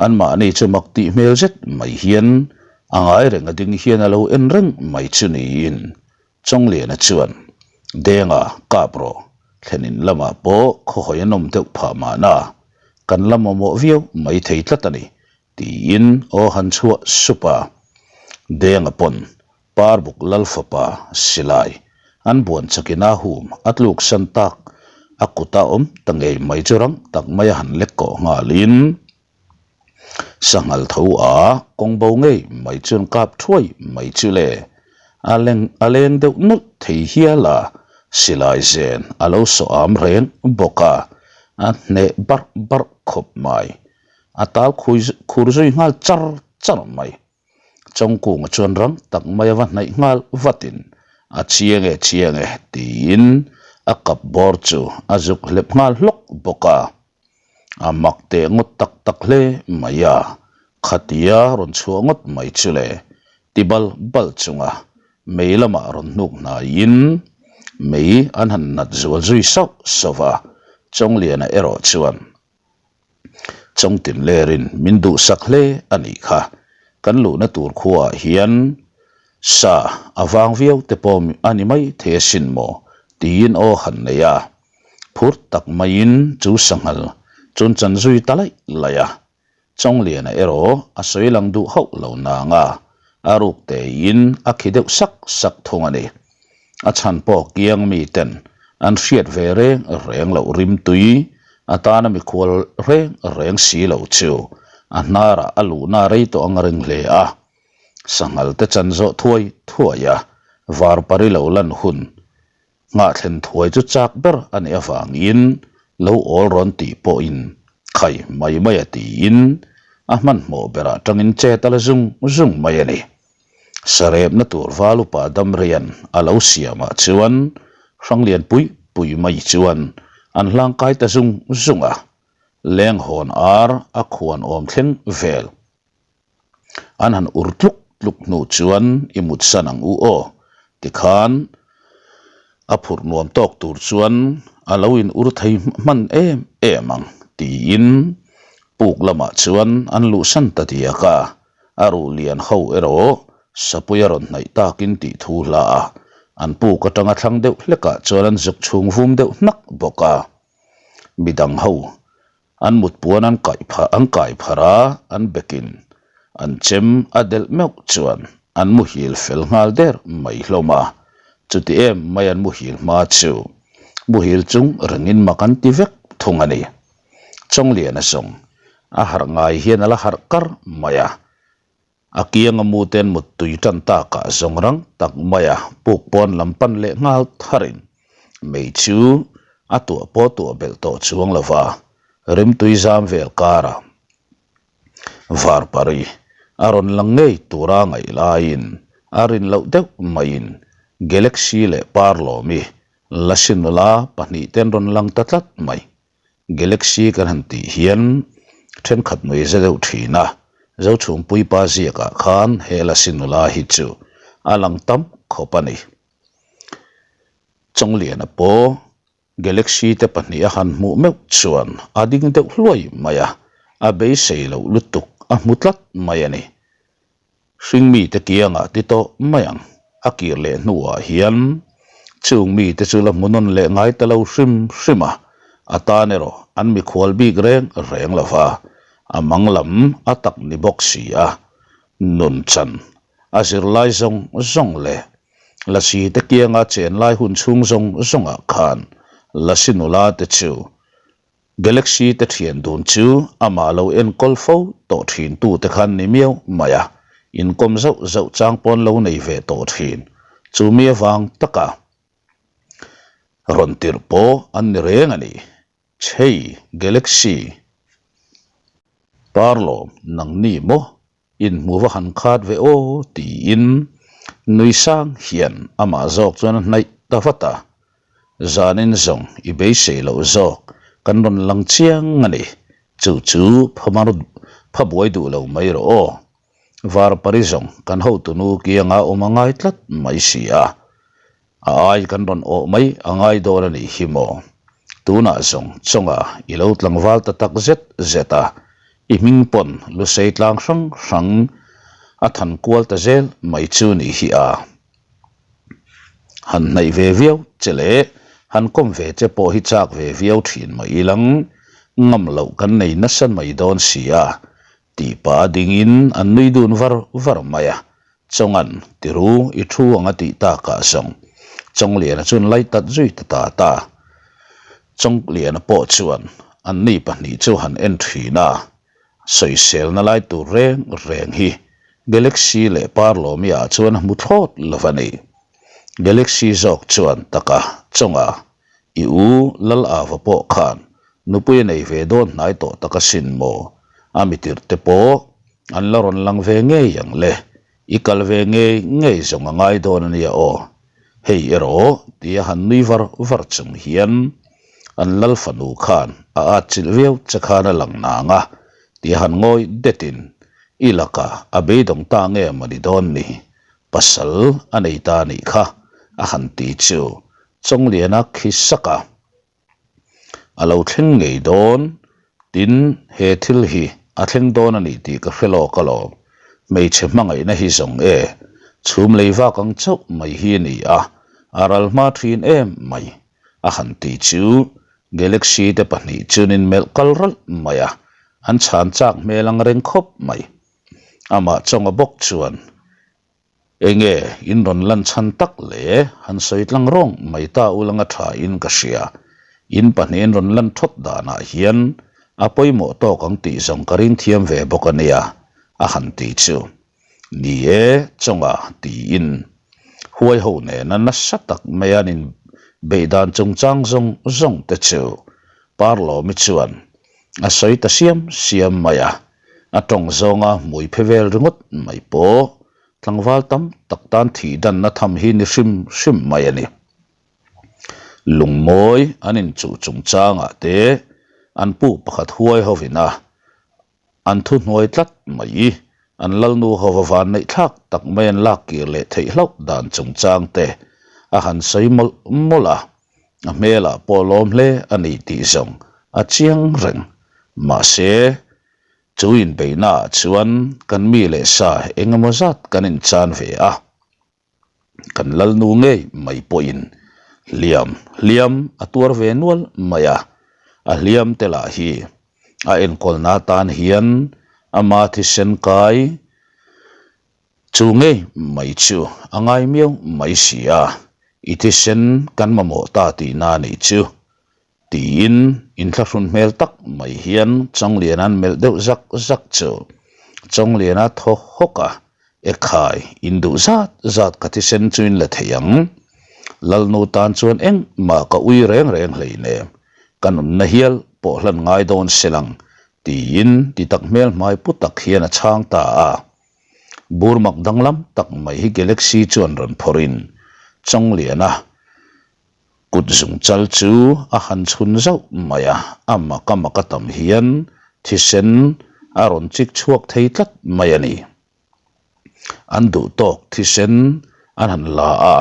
Speaker 1: anmahni chu mak tih hmel zet mai hian a ngai reng a ding hian a lo en reng mai chu niin Chawngliana chuan Denga kap rawh thlenin lamah pawh khawhawi an awm deuh phah mahna kan la mamawh viau mai thei tlat a ni Tiin aw han chhuah sup a, Denga pawn Parbuk Lal fapa silai an buan chakin a hum a tluk san tak a kuta awm ta ngei mai chu rang tak mai a han lek kawh nghalin sanghal tho a kawng bo ngei mai chuan kap thuai mai chu le a leng a leng deuh nawlh thei hial a, silai zen a lo sawh am reng bawk a, a hneh barh barh khawp mai. A tal khui khur zui nghal char char mai. Chawngkunga chuan rang tak mai a va hnaih nghal vatin a chiang e chiang e tiin a kap bawr chu a zuk hlep nghal hlawk bawk a. A mak teh ngawt tak tak hle mai a, khatia rawn chhuah ngawt mai chu le ti bal bal chunga mei lamah rawn hnuk hnaiin mei an han nat zual zui sauh sauh va, Chawngliana erawh chuan Chawngtin lerin min duhsak hle a nih kha. Kan luhna tur khuaah hian sa a vang viau te pawh a ni mai thei asin maw tiin aw han nei a. Phur tak maiin chu sanghal chuan chan zui ta laih laih a. Chawngliana erawh a sawi lang duh hauh lo nang a, a ruk tein a khi deuh sak sak thung a ni. A chhan pawh kiang miten an hriat ve reng reng loh rimtui atana mikhual reng reng si lo chu a hnarah a luhna rei tawh ang reng hle a. Sanghal te chan zawh thuai thuai a, varpari lo lan hun Nghahthlen thuai chu chak ber a nih avangin lo awl rawn tih pawhin khai mai mai a tiin a hmanhmawh berah tangin chet a la zung zung mai a ni. Sarepna tur val upa Damrian a lo siamah chuan Hranglian pui pui mai chuan an hlangkai ta zung zung a, lenghawn ar a khuan awm thleng vel. An han ur tluk tluk hnu chuan i mutsan ang u aw tikhan a phurh nuam tawk tur chuan a lo in ur thei hman em em ang tiin puk lamah chuan an luhsan ta diak a, a ruh lian ho erawh sapui a rawn hnaih takin tih thu hla a, an puk atanga thlang deuh hlekah chuan an zuk chhung vum deuh hnak bawk a, midang ho An mut puan an kaih phah an kai pharh a, an bekin an chem a delh meuh chuan an muhil fel nghal der mai hlawm a. Chuti em mai an muhil hma chu muhil chung rengin mak an ti vek thung a ni. Chawngliana zawng a harh ngai hian a la harh kar mai a. A kianga muten muttui tan takah zawng rang tak maia puk pawn lam pan leh nghal tharin mei chu a tuah pawh tuah belh tawh chuang lo va, rimtui zam vel karah Varpari a rawn lang ngei tura ngaih laiin a rin loh deuh maiin Galaxy leh Parlawmi Lasinula pahnihten rawn lang ta tlat mai. Galaxy kan han tih hian thenkhat nui za deuh thin a, Zochhungpui pa ziakah khan he Lasi nula hi chu a lang tam khawp a ni. Chawngliana pawh Galaxy te pahnih a han hmuh meuh chuan a ding deuh hluai mai a, a beisei loh lutuk a hmu tlat mai a ni. Hring mite kiangah ti tawh mai ang. A kir leh hnuah hian chung mite chu la hmu nawn leh ngai ta lo hrim hrim a, a tan erawh an mikhual bik reng reng lo va, a mang lam a tak ni bawk si a, nun chan a zirlai zawng zawng leh Lasi te kianga chen lai hun chhung zawng zawngah khan Lasi nula te chu Galaxy te thian dun chu amah lo enkawl fo tawh thin tu te khan ni miau mai a, inkawm zauh zauh chang pawn lo nei ve tawh thin. Chu mi avang taka rawn tirh pawh an ni reng a ni. Chhei, Galaxy, Parlawm, nangni maw? Inhmu va han khat ve aw tiin nui sang hian amah zawk chuan a hnaih ta vat a. Zanin zawng i beisei loh zawk kan rawn lang chiang a ni. Chu chu phamar pha buai duh lo mai rawh aw. Varpari zawng kan hotunu kianga awm a ngai tlat mai si a. A ai kan rawn awh mai a ngai dawn a nih hi maw? Tunah zawng chawnga i lo tlangval ta tak zet zet a, i hming pawn lusei tlang hrang hrang a than kual ta zel mai chu nih hi a. Han hnaih ve viau che leh han kawm ve che pawh hi chak ve viau thin mah ilang ngam loh kan nei nasa mai dawn si a, Tih pah dingin an nui dun var var mai a, Chawngan, Tiru, i thu ang a tih takah zawng Chawngliana chuan lai tat zui ta ta ta. Chawngliana pawh chuan an ni pahnih chu han en thin a, sawiselna lai tur reng reng hi Galaxy leh Parlawmi ah chuan a hmu thlawt lo va ni. Galaxy zawk chuan taka Chawnga I u Lal Ava pawh khan nupui a nei ve dawn hnai tawh tak asin maw? A mitirh te pawh an la rawn lang ve ngei ang le, i kal ve ngei ngei zawng a ngai dawn a nia aw. Hei erawh tia han nui var var chung hian an Lal fanu khan a atchilh viau che khan a lang nang a tia han ngawi detin i lakah a beidawng ta nge maw ni dawn ni, pasal a nei ta anih kha a han ti chu Chawngliana khi sak a, a lo thleng ngei dawn, tin he thil hi a thleng dawn a ni tih ka hre lawk alawm, hmeichhe hmangaihna hi zawng e, chhum lei vak ang chauh mai hi a ni a, a ral hma thin em mai, a han ti chu Galaxy te pahnih chunin melh kal ralh mai a, an chhan chak hmel ang reng khawp mai. Amah chawnga bawk chuan Enge in rawn lan chhan tak le? Han sawi tlang rawng mai ta ulanga tha in ka hria. In pahnihin rawn lan thawt danah hian a pawimawh tawk ang tih zawng ka ring thiam ve bawk a nia, a han ti chu. Ni e, chawnga tiin huai ho nena nasa tak mai an in beih dan chungchang zawng zawng te chu Parlawmi chuan a sawi ta siam siam mai a. A tawng zawnga hmui phe vel ringawt mai pawh tlangval tam tak tan thih danna tham hi ni hrim hrim mai a ni. Lungmawi an inchuh chungchangah te an pu pakhat huai hovin a an thuhnuai tlat mai, an lalnu hova van neih thlak tak mai an lak kir leh theih hlauh dan chungchang te a han sawi mawlh mawlh a. A hmelah pawh lawm hle a ni tih zawng a chiang reng. Mahse, chu inbeihnaah chuan kan mi leh sa eng emaw zat kan inchan ve a. Kan lalnu ngei mai pawhin hliam hliam a tuar ve nual mai a, a hliam te lah hi a enkawlna atan hian ama thisen kai Chu ngei mai chu a ngai miau mai si a, i thisen kan mamawh ta tihna a nih chu, tiin inthlahrun hmel tak mai hian Chawngliana'n melh deuh zak zak chu Chawngliana thaw hawk a, Ekhai, in duh zat zat ka thisen chu in la thei ang. Lalnu tan chuan engmah ka ui reng reng hleinem, ka nunna hial pawh hlan ngai dawn se lang, tiin ti tak hmel hmai pu tak hian a chhang ta a. Bur mak danglam tak mai hi Galaxy chuan rawn phawrhin Chawngliana kut zung chal chu a han chhun zauh mai a, a mak a mak a tam hian thisen a rawn chik chhuak thei tlat mai a ni. An duh tawk thisen an han la a,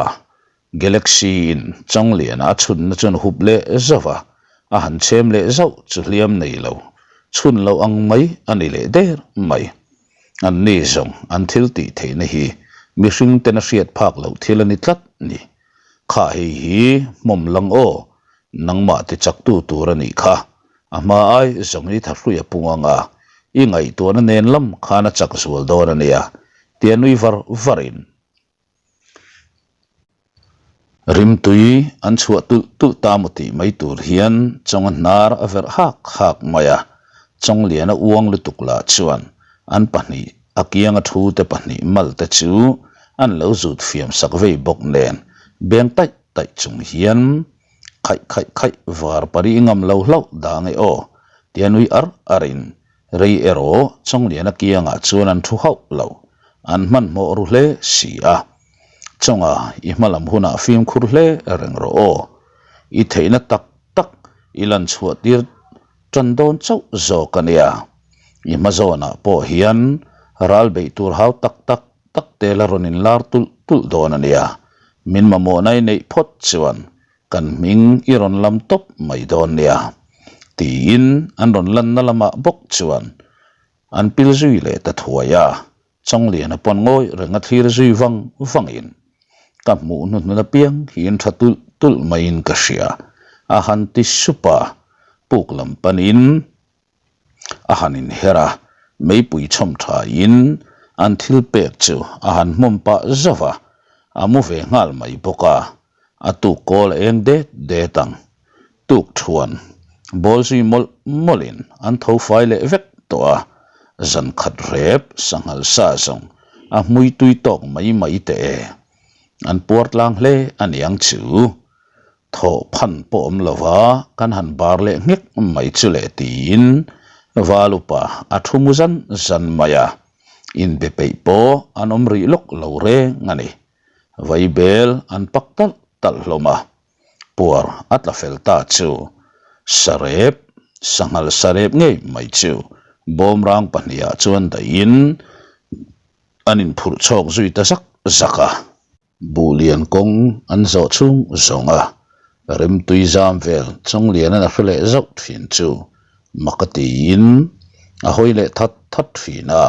Speaker 1: Galaxy in Chawngliana a chhunna chuan hup leh zauh a, a han chhem leh zauh chu hliam nei lo, chhun lo ang mai a ni leh der mai. An ni zawng an thil tih theihna hi mihring ten a hriat phak loh thil a ni tlat ni. Kha hei hi hmawm lang aw, nangmah ti chaktu tur a nih kha. A hma ai zawng i thahrui a pung ang a, i ngaihtuahna nen lam khan a chak zual dawn a nia, tia nui var varin Rimtui an chhuah tulh tulh ta maw tih mai tur hian chawnga hnar a verh hak hak mai a, Chawngliana uang lutuk lah chuan an pahnih a kianga thu te pahnih mal te chu an lo zut fiam sak vei bawk nen beng taih taih chung hian khaih khaih khaih var pari ngam lo hlauh dang e aw tia nui ar ar in. Rei erawh Chawngliana kiangah chuan an thu hauh lo, an hmanhmawh ru hle si a. Chawnga i hma lam hunah fimkhur hle reng rawh aw. I theihna tak tak i lan chhuah tir tan dawn chauh zawk a nia. I hma zawnah pawh hian ral beih tur hau tak tak tak te la rawn inlar tulh tulh dawn a nia. Min mamawhna i neih phawt chuan Kan hming i rawn lam tawp mai dawn nia, tiin an rawn lanna lamah bawk chuan an pil zui leh ta thuai a, Chawngliana pawn ngawi reng a thlir zui vang vangin ka hmuh hnuhnun apiang hi in tha tulh tulh maiin ka hria, a han ti sup a, puk lam panin a han inher a, meipui chhawm thain an thil pek chu a han hmawm pah zauh a, a mu ve nghal mai bawk a, a tuk kawl a eng det det ang. Tuk thuan bawl zui mawlh mawlhin an tho fai leh vek tawh a, zan khat rep sanghal sa zawng a hmui tui tawk mai mai teh e. An puar tlang hle a niang chu. Thawh phan pawh awm lova kan han bar leh nghek mai chu leh tiin Val upa a thu mu zan zan mai a, inbe peih pawh an awm rih lawk lo reng a ni. Vaibel an pak talh talh hlawm a, puar a tla fel ta chu sarep, sanghal sarep ngei mai chu bawmrang pahnihah chuan dahin an inphurh chhawk zui ta zak zak a. Buhlian kawng an zawh chhung zawng a, rimtui zam vel Chawnglianan a hre leh zauh thin chu mak a tiin a hawi leh that that thin a.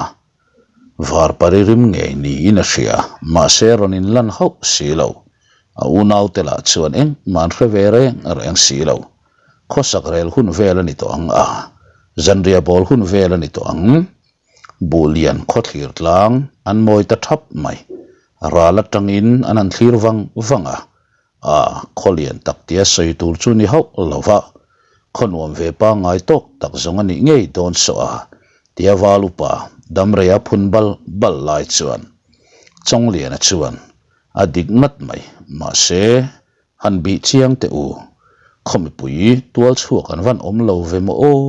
Speaker 1: Varpari rim ngei niin a hria, mahse rawn inlan hauh si lo. A unaute lah chuan engmah an hre ve reng reng si lo. Khawsak rel hun vel a ni tawh ang a, zanriah bawl hun vel a ni tawh ang. Buhlian khawthlir tlang an mawi ta thap mai. Ral atangin an han thlir vang vang a, a khawlian tak tia sawi tur chu ni hauh lo va, khaw nuam ve pangngai tawk tak zawng a nih ngei dawn sawh a, tia val upa Damreia phun bal bal lai chuan Chawngliana chuan a dik ngat mai, mahse Han bih chiang teh u, khaw mipui tual chhuak an van awm lo ve maw aw?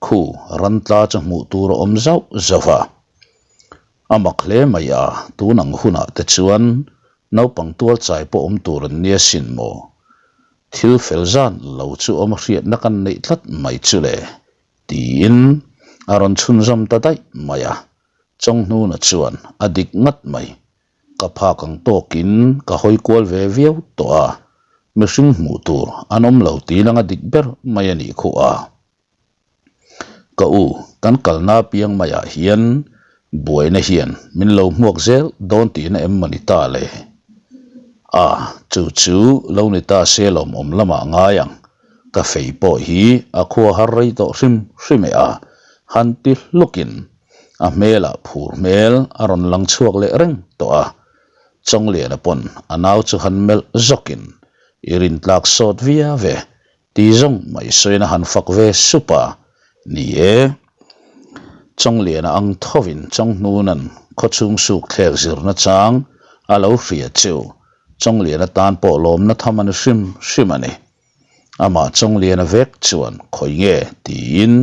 Speaker 1: Khu ran tla chu hmuh tur a awm zauh zauh a. A mak hle mai a, tun ang hunah te chuan naupang tual chai pawh awm tur an nia sin maw? Thil fel zan lo chu awm a hriatna kan neih tlat mai chu le, tiin a rawn chhunzawm ta daih mai a. Chawnghnuna chuan a dik ngat mai. Ka phak ang tawkin ka hawi kual ve viau tawh a, mihring hmuh tur an awm lo tih langa dik ber mai a nih khuh a. Ka u, kan kalna apiang maiah hian buaina hian min lo hmuak zel dawn tihna em maw ni ta le? A, chu chu lo ni ta se lawmawm lamah ngai ang, ka fei pawh hi a khua har rei tawh hrim hrim e a, han ti hlukin A hmelah phur hmel a rawn lang chhuak leh reng tawh a, Chawngliana pawn a nau chu han melh zawkin, I rintlak sawt via ve, ti zawng mai sawiin a han fak ve sup a, Ni e, Chawngliana ang thovin Chawnghnuna'n khawchhung suk thlek zirna chang a lo hria chu Chawngliana tan pawh lawmna tham a ni hrim hrim a ni. Amah Chawngliana vek chuan khawi nge tiin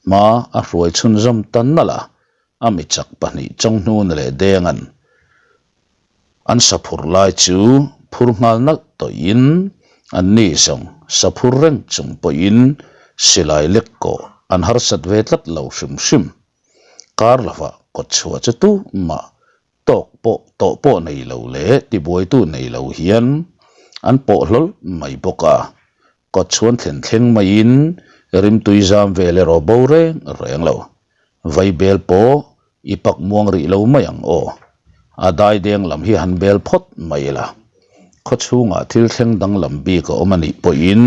Speaker 1: hma a hruai chhunzawm ta nalh a, a michak pahnih Chawnghnuna leh Denga'n an saphur lai chu phur nghal nalh tawhin anni zawng saphur reng chung pawhin silai lek kawh an harsat ve tlat lo hrim hrim. Kar lovah kawtchhuah chu tumah Tawk pawh tawh pawh nei lo leh tibuaitu nei lo hian an pawh hlawl mai bawk a, kawtchhuan thlen thleng maiin rimtui zam vel erawh bo reng reng lo. Vaibel pawh i pak muang rih lo mai ang aw. A daideng lam hi han bel phawt mai ila. Khawchhungah thil thleng danglam bik a awm a nih pawhin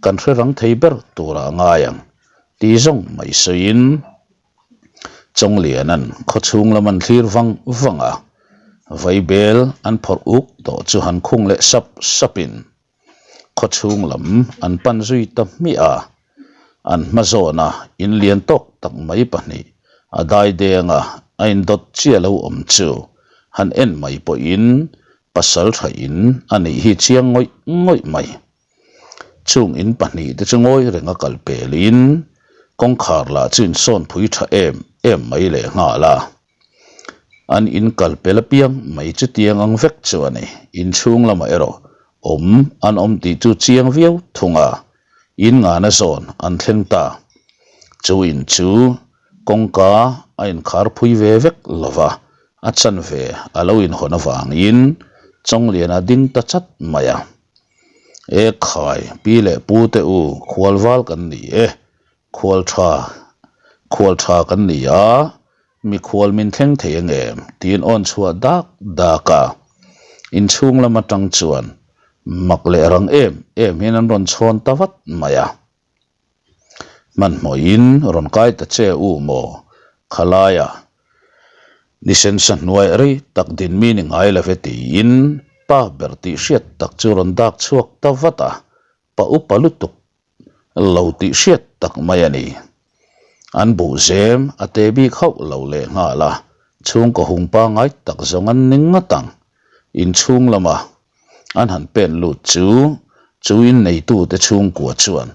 Speaker 1: kan hre rang thei ber turah a ngai ang ti zawng mai sawiin Chawngliana'n khawchhung lam an thlir vang vang a, vaibel an phawrh uk tawh chu han khung leh sap sapin khawchhung lam an pan zui ta hmiah a. An hma zawna in lian tawk tak mai pahnih a daideng a, a indawt chiah lo awm chu han en mai pawhin pasal tha in a nih hi chiang ngawih ngawih mai. Chung in pahnih te chu ngawi reng a kal pelin. Kawngkhar lah chu insawn phui tha em em mai leh nghal a. An in kal pel apiang mai chu tiang ang vek chu a ni. Inchhung lamah erawh awm an awm tih chu chiang viau thung a. In ngana zawn an thleng ta. Chu in chu kawngka a inkhar phui ve vek lo va, a chanve a lo inhawn avangin Chawngliana ding ta chat mai a. E khai, pi leh pu te u, khual val kan ni e, khual tha, khual tha kan ni a, mikhual min thleng thei ang em? tiin awn chhuah dak dak a. Inchhung lam atang chuan mak leh rang em em hian an rawn chhawn ta vat mai a. Hmanhmawhin rawn kai ta che u maw? Khalaia nisen sa hnuai rei tak din mi ni ngai lo ve tiin pa ber tih hriat tak chu rawn dak chhuak ta vat a, pa upa lutuk lo tih hriat tak mai a ni. An buh zem a te bik hauh lo leh nghal a, chhungkaw hung pangngai tak zawng an ning ngat ang. Inchhung lama An han pen lut chu chu inneitute chhungkua chuan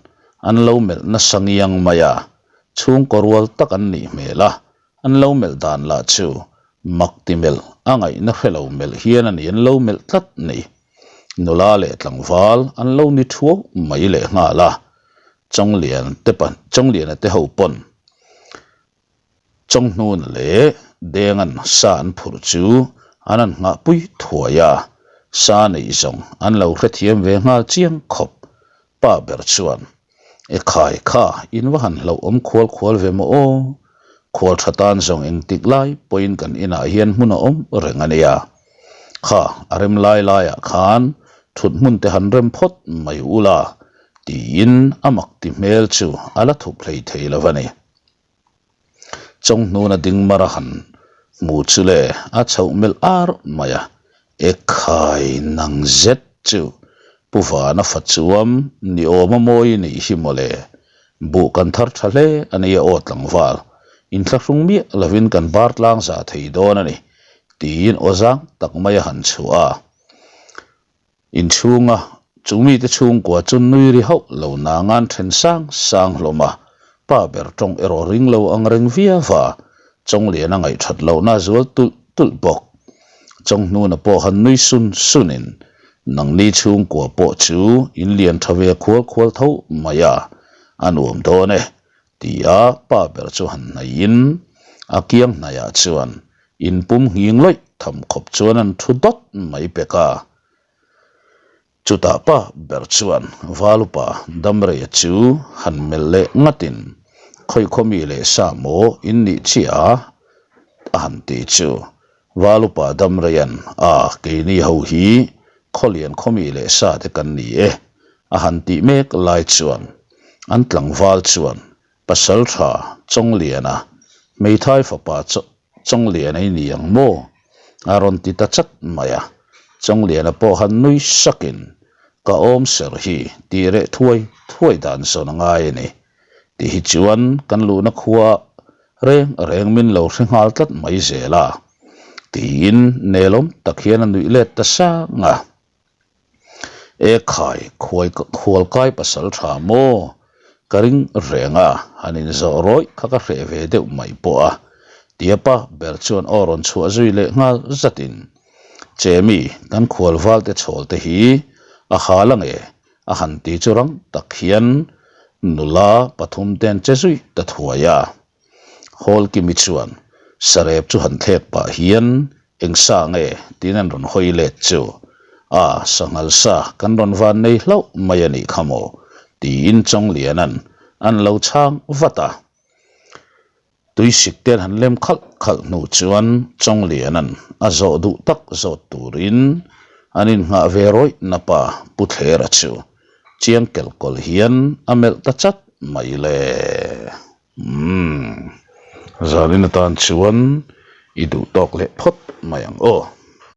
Speaker 1: an lo melh nasa ngiang mai a, chhungkaw rual tak an nih hmel a, an lo melh dan lah chu mak ti melh a ngaihna hre lo melh hian a ni an lo melh tlat ni. Nula leh tlangval an lo ni thuau mai leh nghal a, Chawnglian te Chawngliana te ho pawn Chawnghnun leh Dengan sa an phurh chu an han nghahpui thuai a, sa neih zawng an lo hrethiam ve nghal chiang khawp. Pa ber chuan, E khai kha, in va han hlauh awm khual khual ve maw aw? Khual tha tan zawng engtik lai pawhin kan inah hian hmun a awm reng a nia. Kha, a rem lai laiah khan thut hmun te han rem phawt mai ula, tiin a mak ti hmel chu a la thup hlei thei lo a ni. Chawnghnuna ding mar a han hmu chu le a chhoh melh ar mai a, Ekhai nang zet chu Pu Vana fa chuam ni awm a mawi nih hi mawle, buh kan thar tha hle a nia aw tlangval, inthlahrung miah lovin kan bar tlang za thei dawn a ni tiin aw zang tak mai a han chhuah a. Inchhunga chu mite chhungkua chu nui ri hauh lo nangan then sang sang hlawm a, pa ber tawng erawh ring lo ang reng viau va, Chawngliana ngaihthat lohna a zual tulh tulh bawk. Chawnghnuna pawh han nui sun sunin nangni chhungkua pawh chu in lian tha ve khual khual tho mai a, a nuam dawn e, tia pa ber chu han hnaihin a kiang hnaiah chuan inpum nghing lawih tham khawp chuan an thu dawt mai pek a. Chutah pa ber chuan Valupa Damreia chu han melh leh ngatin Khawikhaw mi leh sa maw in nih chiah a? a han ti chu. Valupa Damreian a keini ho hi Khawlian khaw mi leh sa te kan ni e a han tih mek lai chuan an tlangval chuan Pasaltha Chawngliana hmeithai fapa Chawngliana i ni ang maw? a rawn ti ta chat mai a, Chawngliana pawh han nui sakin ka awm ser hi tih reh thuai thuai dan zawn a ngai a ni tih hi chuan kan luhna khua reng reng min lo hre nghal tlat mai zel a tiin nelawm tak hian a nuih let ta sang a. E khai, khuai khualkai pasal tha maw? Ka ring reng a, han inzawh rawih kha ka hreh ve deuh mai pawh a, tia pa ber chuan aw rawn chhuah zui leh nghal zatin, Chemi, kan khual valte chhawl te hi a hal ange a han ti chu rang tak hian nula pathum te an che zui ta thuai a. Hawlkimi chuan sarep chu han thlek pah hian eng sa nge tiin an rawn hawi let chu a sanghal sa kan rawn van nei hlauh mai a nih kha maw tiin Chawngliana'n an lo chhang vat a. Tuisik te an han lem khalh khalh hnu chuan Chawngliana'n a zawh duh tak zawt turin an innghah ve rawih napa Pu Thlera chu chiang kelkawl hian a melh ta chat mai le. Umm, zalin atan chuan i duh tawk leh phawt mai ang aw.